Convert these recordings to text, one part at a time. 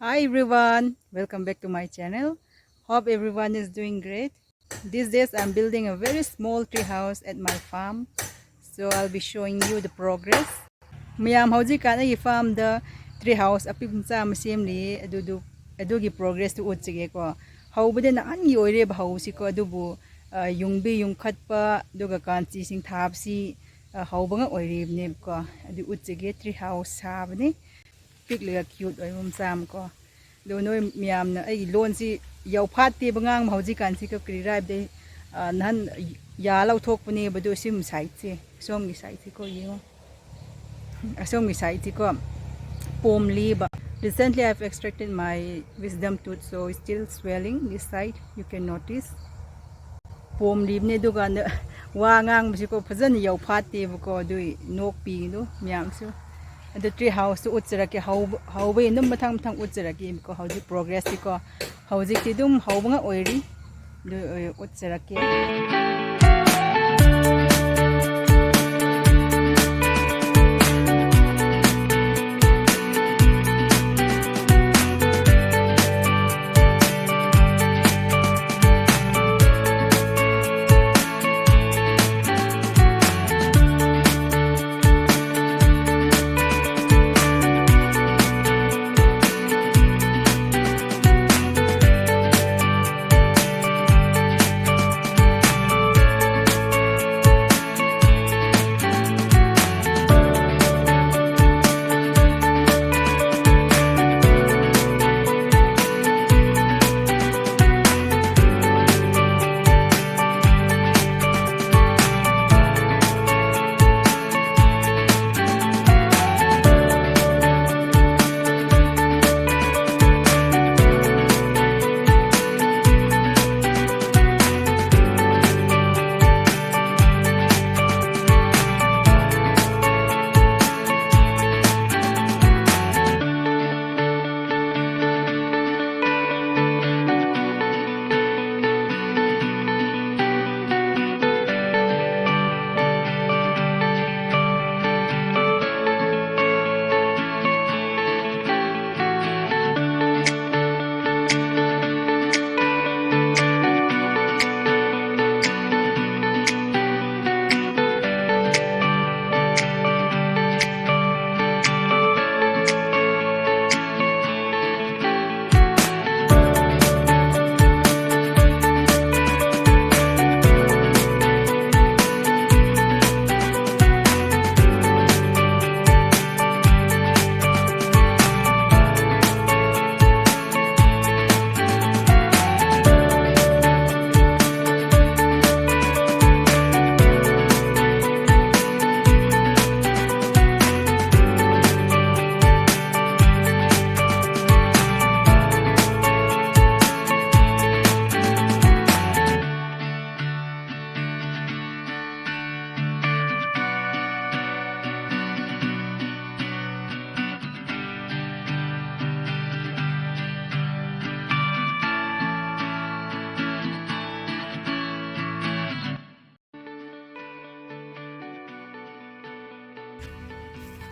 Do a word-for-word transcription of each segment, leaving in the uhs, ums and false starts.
Hi everyone, welcome back to my channel. Hope everyone is doing great. These days I'm building a very small tree house at my farm. So I'll be showing you the progress. ꯃꯌꯥꯝ, ꯍꯧꯖꯤꯛꯀꯥꯟ ꯑꯩꯒꯤ farmꯗ tree house ꯑꯄꯤꯛ ꯃꯆꯥ ꯑꯃ ꯁꯦꯝꯂꯤꯌꯦ꯫ ꯑꯗꯨꯗꯨ, ꯑꯗꯨꯒꯤ progressꯇꯨ ꯎꯠꯆꯒꯦꯀꯣ꯫ ꯍꯧꯕꯗꯤ ꯅꯍꯥꯟꯒꯤ ꯑꯣꯏꯔꯦꯕ ꯍꯧꯁꯤꯀꯣ, ꯑꯗꯨꯕꯨ, ꯑ, ꯌꯨꯡꯕꯤ ꯌꯨꯡꯈꯠꯄ ꯑꯗꯨꯒ ꯀꯥꯟꯆꯤꯁꯤꯡ ꯊꯥꯕꯁꯤ, ꯑ, ꯍꯧꯕ ꯉꯛ ꯑꯣꯏꯔꯤꯕꯅꯦꯕꯀꯣ꯫ ꯑꯗꯨ ꯎꯠꯆꯒꯦ, tree house ꯁꯥꯕꯅꯤ꯫ ꯄꯤꯛꯂꯒ cute ꯑꯣꯏꯕ ꯃꯆꯥ ꯑꯃ ꯀꯣ꯫ ꯑꯗꯣ ꯅꯣꯏ ꯃꯌꯥꯝꯅ ꯑꯩꯒꯤ ꯂꯣꯟꯁꯤ ꯌꯧꯐꯥꯠꯇꯦꯕ ꯉꯥꯡꯕ ꯍꯧꯖꯤꯛꯀꯥꯟꯁꯤ ꯀꯣ꯫ ꯀꯔꯤꯔ ꯍꯥꯏꯕꯗꯤ, ꯑ, ꯅꯍꯥꯟ ꯌꯥ ꯂꯧꯊꯣꯛꯄꯅꯦꯕ꯫ ꯑꯗꯣ ꯁꯤꯝ sideꯁꯦ, ꯁꯣꯝꯒꯤ sideꯁꯦ ꯀꯣ ꯌꯦꯡꯉꯣ꯫ ꯑꯁꯣꯝꯒꯤ sideꯁꯤ ꯀꯣ ꯄꯣꯝꯂꯤꯕ꯫ Recently I've extracted my wisdom tooth, so it's still swelling this side, you can notice. ꯄꯣꯝꯂꯤꯕꯅꯦ꯫ ꯑꯗꯨꯀꯥꯟꯗ ꯋꯥ ꯉꯥꯡꯕꯁꯤꯀꯣ ꯐꯖꯅ ꯌꯧꯐꯥꯠꯇꯦꯕꯀꯣ꯫ ꯑꯗꯨꯏ ꯅꯣꯛꯄꯤꯒꯅꯨ ꯃꯌꯥꯝꯁꯨ꯫ ꯑꯗꯨ tree houseꯇꯨ ꯎꯠꯆꯔꯛꯀꯦ꯫ ꯍꯧꯕ-, ꯍꯧꯕꯩ ꯑꯗꯨꯝ ꯃꯊꯪ ꯃꯊꯪ ꯎꯠꯆꯔꯛꯀꯦꯕꯀꯣ꯫ ꯍꯧꯖꯤꯛ progressꯁꯤꯀꯣ꯫ ꯍꯧꯖꯤꯛꯇꯤ ꯑꯗꯨꯝ ꯍꯧꯕ ꯉꯛ ꯑꯣꯏꯔꯤ꯫ ꯑꯗꯨ, ꯑ, ꯎꯠꯆꯔꯛꯀꯦ꯫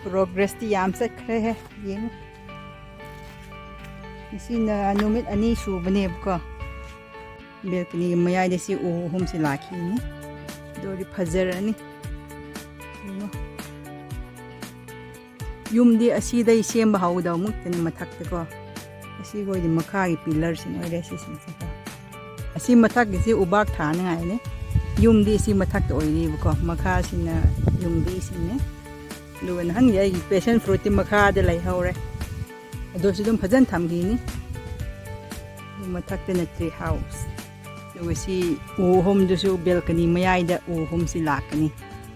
ꯄ꯭ꯔꯣꯒ꯭ꯔꯦꯁꯇꯤ ꯌꯥꯝ ꯆꯠꯈ꯭ꯔꯦꯍꯦ꯫ ꯌꯦꯡꯉꯨ, ꯉꯁꯤꯅ ꯅꯨꯃꯤꯠ ꯑꯅꯤ ꯁꯨꯕꯅꯦꯕꯀꯣ꯫ ꯕꯦꯜꯀꯅꯤꯒꯤ ꯃꯌꯥꯏꯗ ꯁꯤ ꯎ ꯑꯍꯨꯝꯁꯤ ꯂꯥꯛꯈꯤꯕꯅꯤ꯫ ꯑꯗꯨ ꯑꯣꯏꯔꯗꯤ ꯐꯖꯔꯅꯤ꯫ ꯌꯦꯡꯉꯣ꯫ ꯌꯨꯝꯗꯤ ꯑꯁꯤꯗꯩ ꯁꯦꯝꯕ ꯍꯧꯒꯗꯧ ꯉꯥꯛꯇꯅꯤ ꯃꯊꯛꯇꯀꯣ꯫ ꯑꯁꯤꯈꯣꯏꯗꯤ ꯃꯈꯥꯒꯤ ꯄꯤꯂꯔꯁꯤꯡ ꯑꯣꯏꯔꯦ ꯁꯤꯁꯤꯡꯁꯦꯀꯣ꯫ ꯑꯁꯤ ꯃꯊꯛꯀꯤꯁꯤ ꯎꯕꯥꯛ ꯊꯥꯅꯉꯥꯏꯅꯦ꯫ ꯌꯨꯝꯗꯤ ꯑꯁꯤ ꯃꯊꯛꯇ ꯑꯣꯏꯔꯤꯕꯀꯣ, ꯃꯈꯥꯁꯤꯅ ꯌꯨꯝꯕꯤꯁꯤꯡꯅꯦ꯫ ꯑꯗꯨꯒ ꯅꯍꯥꯟꯒꯤ ꯑꯩꯒꯤ ꯄꯦꯁꯟ ꯐ꯭ꯔꯨꯠꯇꯤ ꯃꯈꯥꯗ ꯂꯩꯍꯧꯔꯦ꯫ ꯑꯗꯨꯁꯨ ꯑꯗꯨꯝ ꯐꯖꯅ ꯊꯝꯈꯤꯅꯤ꯫ ꯑꯗꯨ ꯃꯊꯛꯇꯅ ꯇ꯭ꯔꯤ ꯍꯥꯎꯁ꯫ ꯑꯗꯨꯒ ꯁꯤ ꯎ ꯑꯍꯨꯝꯗꯨꯁꯨ ꯕꯦꯜꯀꯅꯤ ꯃꯌꯥꯏꯗ ꯎ ꯑꯍꯨꯝꯁꯤ ꯂꯥꯛꯀꯅꯤ꯫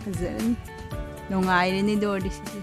ꯐꯖꯔꯅꯤ꯫ ꯅꯨꯡꯉꯥꯏꯔꯅꯤ ꯑꯗꯨ ꯑꯣꯏꯔꯗꯤ ꯁꯤꯁꯦ꯫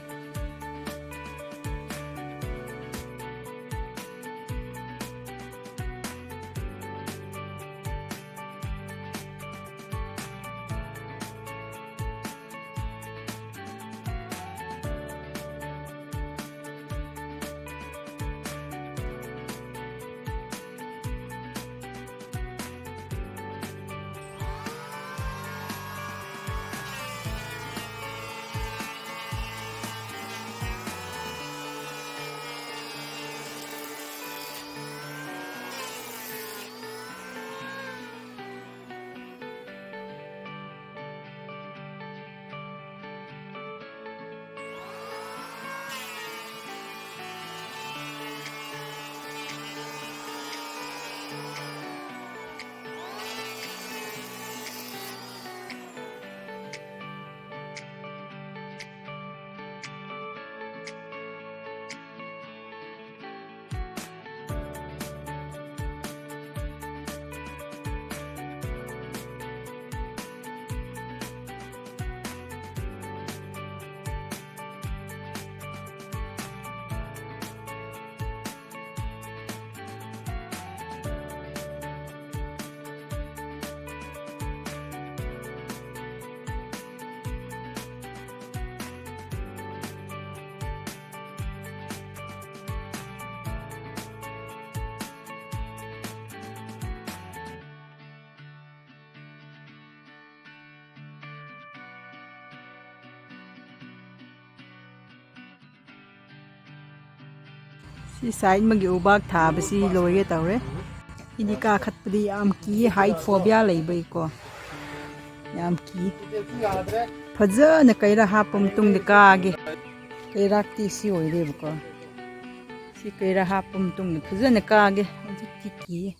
ꯁꯤ ꯁꯥꯏꯠ ꯑꯃꯒꯤ ꯎꯕꯥꯛ ꯊꯥꯕꯁꯤ ꯂꯣꯏꯒꯦ ꯇꯧꯔꯦ꯫ ꯁꯤꯗꯤ ꯀꯥꯈꯠꯄꯗꯤ ꯌꯥꯝ ꯀꯤꯌꯦ, ꯍꯥꯏꯠ ꯐꯣꯕꯤꯌꯥ ꯂꯩꯕꯩꯀꯣ꯫ ꯌꯥꯝ ꯀꯤ꯫ ꯐꯖꯅ ꯀꯩꯔꯥꯛ ꯍꯥꯞꯄ ꯃꯇꯨꯡꯗ ꯀꯥꯒꯦ꯫ ꯀꯩꯔꯥꯛꯇꯤ ꯁꯤ ꯑꯣꯏꯔꯦꯕꯀꯣ꯫ ꯁꯤ ꯀꯩꯔꯥꯛ ꯍꯥꯞꯄ ꯃꯇꯨꯡꯗ ꯐꯖꯅ ꯀꯥꯒꯦ꯫ ꯍꯧꯖꯤꯛꯇꯤ ꯀꯤꯌꯦ꯫